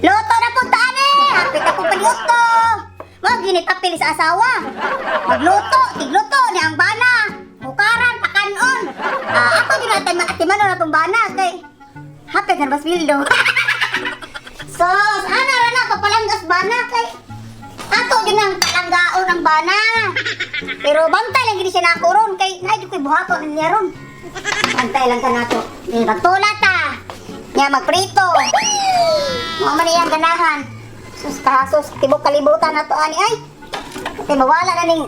Luto na po taan eh! Hapit ako pagluto! Mao gini papel sa asawa. Magluto, tigluto ni ang bana. Bukaran, pakanon. Ah, ako din natin maatiman na tong bana kay hapit na baswildo. Sos, ana ra na papalanggas bana kay ato din ang palanggaon ang bana. Pero bantay lang gini siya nako ron kay naay ko'y buhaton niya ron. Bantay lang ka nato. Eh, magtula ta. Nya magprito. Mao man iyang ganahan. Sus kahasos, tibok kalibutan nato ani ay. Kay mawala na ning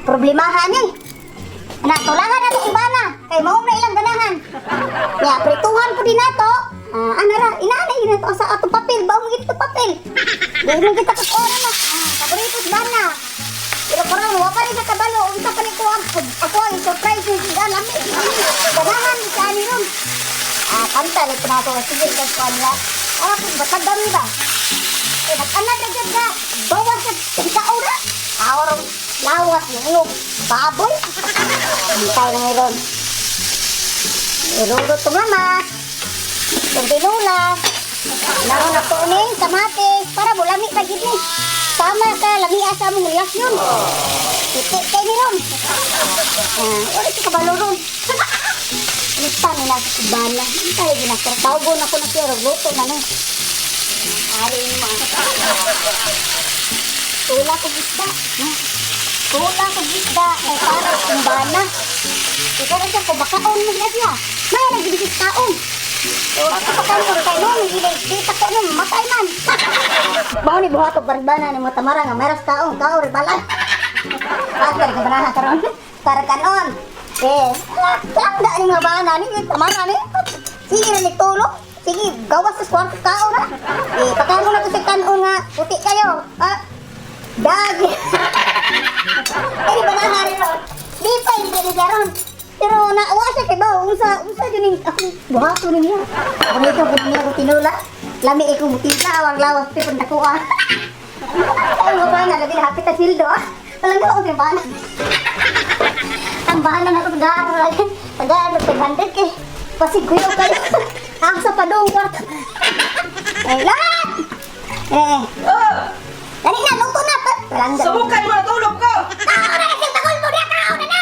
problemahan ni. Ana tulahan na to bana kay mao na ilang ganahan. Nya prituhan pud din nato. Ah, ana ra, inaana yun nato sa atong papel, baong gid to papel. Di man kita kag ora na. Ah, paborito sa bana. Pero karon wa pa ni sa kabalo, unsa pa ni ko ang ako ang surprise ni siya lami. Ganahan ni siya ani ron. Ah, kanta lang po na ako. Sige, kag kuan nga. Ah, kung batag ba? Eh, nag-anad na dyan ka. Bawas sa ikaw na. Awrong lawas ng iyong baboy. Hintay na ngayon. Ilulo itong lamas. Itong tinula. Naroon na po ni kamatis. Para bulami pa gid ni. Tama ka, lamia sa among reaksyon. Titik kay ni ron. Ah, wala ka kabalo ron. Lita ni nasa kubana. Hintay ginasar. Tawgon ako na siya. Luto na no. Ari mo. Tula kog isda. No? Tula kog isda. Ay para kumbana. Ikaw na siya, kumakaon mo na siya. May nagbibigis kaon. Tula ko pa kaon kay no, kita ko no, matay man. Bao ni buhato barbana ni matamara nga meras kaon, kaon bala. Pasar ka banaha karon. Para kanon. Eh, tanda ni mga bana ni tamara ni. Sige na ni tulog. Sige, gawas sa kwarto kaon na. Eh, pakaon na to sa kanon nga puti kayo. Ah, dag. Eh, banaha rin ron. Di pa hindi ni karon. Pero naawa siya kay ba unsa unsa jud ning akong buhaton niya. Ako nito gud niya ko tinula. Lami ko mutila awang lawas pipon dako ah. Ay, mo ba na labi na hapit na sildo ah. Walang gawa ko bana. Ang bana na ko tagaan lagi. Tagaan na 500 kay. Pasig kuyo kayo. Ang sa padong kwarto. Eh, lahat! Eh, Oh! dali na, luto na. Walang gawa. Subukan mo natulog ko! Tao na kasi tagol mo niya, tao na na!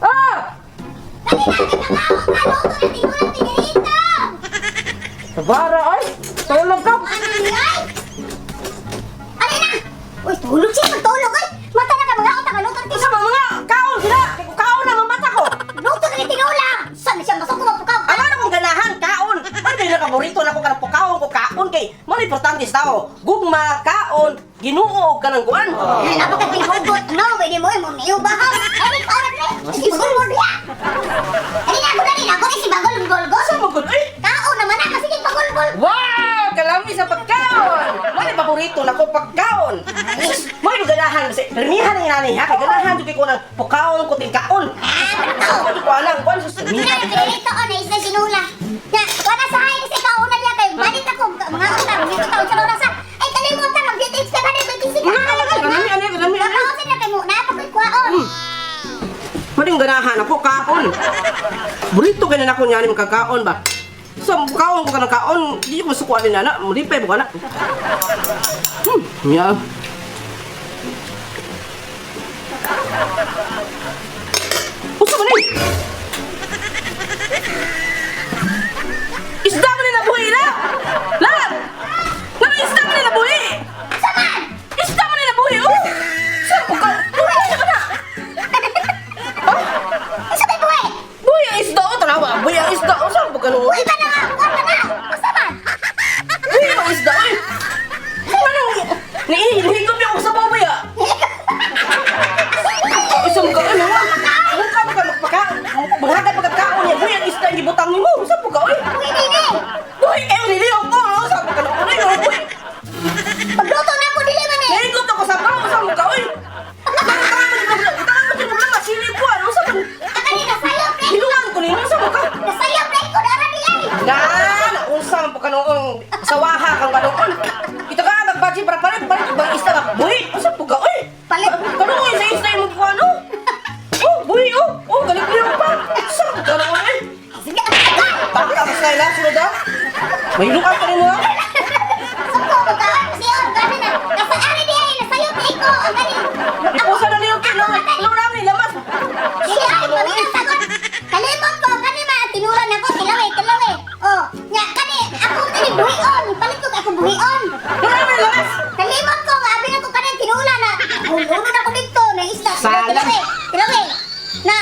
Ah! Dali na, kita tao na, luto na, tingulan, tinirito! Sabara ay! Tulog ka! Ano ni ay? Ano na? Uy, tulog siya, magtulog ay! Mata na ka mga utang, luto na Sa mga kaon sila! Kaon na mamata ko! Luto na ni tinula! Saan na siya masok ko magpukaw? Ano na kong ganahan? Kaon! Ano ba yung nakaborito na ko kanang pukaon ko kaon kay mo na importante sa tao. Gugma, kaon, ginuo ka ng kuan. Ay, napakatinahugot! No, pwede mo, mo niyo ba? Ay, kaon na! Sige, bagol mo niya! Dali na, ako dali na, ako si bagol, gol, gol! Sa magod ay! Kaon naman na, kasi bagol, gol! Wow! Kalami sa pagkaon! Mo na paborito na ko pagkaon. Mo yung ganahan kasi permihan ang inani ha kay ganahan jud kay ko ng pukaon ko ting kaon. Ah, Ano ko alam kuan sus Nga, pinilito ko na isla sinula. Nga, wala sa hay kasi kauna niya kayo. Balik ako, mga utang, dito taon sa orasa. Ay, kalimutan, mag-DTX ka na rin, 26 ka na Kalami ani kalami ani. Kakausin na kayo muna, pagkikwaon. Mo yung ganahan ako kaon. Burrito kay na nako niya ni kakaon ba. So kaon ko kanang kaon, di ko masukuan ni nana, mulipay mo kana. Ya. Usa man ni? Isda man ni nabuhi na. Lan! Ngano isda man ni nabuhi? Saman! Isda man ni nabuhi oh. Sa ko ka. Buhi na na. Isa may buhay! Buhi ang isda oh, tanawa. Buhi ang isda oh, sa ko ka no. Uy, ba na nga? Kuwan ba na? Usa man! Buhi ang isda oy. Ano? Nihigop yung sa baboy ah. Isang ka ano ah. Mukha ka magpaka. Manghagat pagkakaon niya. Buhi ang isda ang gibutang nimo. Sa ka oy. Uy, dili! Buhi kayo niliw ko. Sa ka no. Ano yung buhi? Pagluto na po, dili man eh! Nahigop ako sa bawo sa mukha oy. Tangan mo problema sili ko ano sa man. Akali, nasayo, pre! Hiluan ko nimo sa mukha. Nasayo, pre! Ko na di ay! Na, naunsa man po ka noong sawaha kang kanoon. Ito ka magbudget para palit palit bang isda ba? Buhi, unsa po ka oy? Palit. Kanuoy sa isda imong kuano? Oh, buhi oh. Oh, galit niyo pa. Sa ka noon eh. Sige, agad! Taka ka sa ila sunod ah. May lukan pa nimo ah. ang kani. Ipusa na niyo kay Lura ni lamas. Dili ay pamilya sagot. Kalimot ko kani ma tinuran ako tilawi tilawi. Oh, nya kani ako kani buhion, palit ko ako buhion. Lura ni lamas. Kalimot ko nga abi na ko kani tinula na. Hulunod ako dito na isda. Salang. Tilawi, tilawi. Na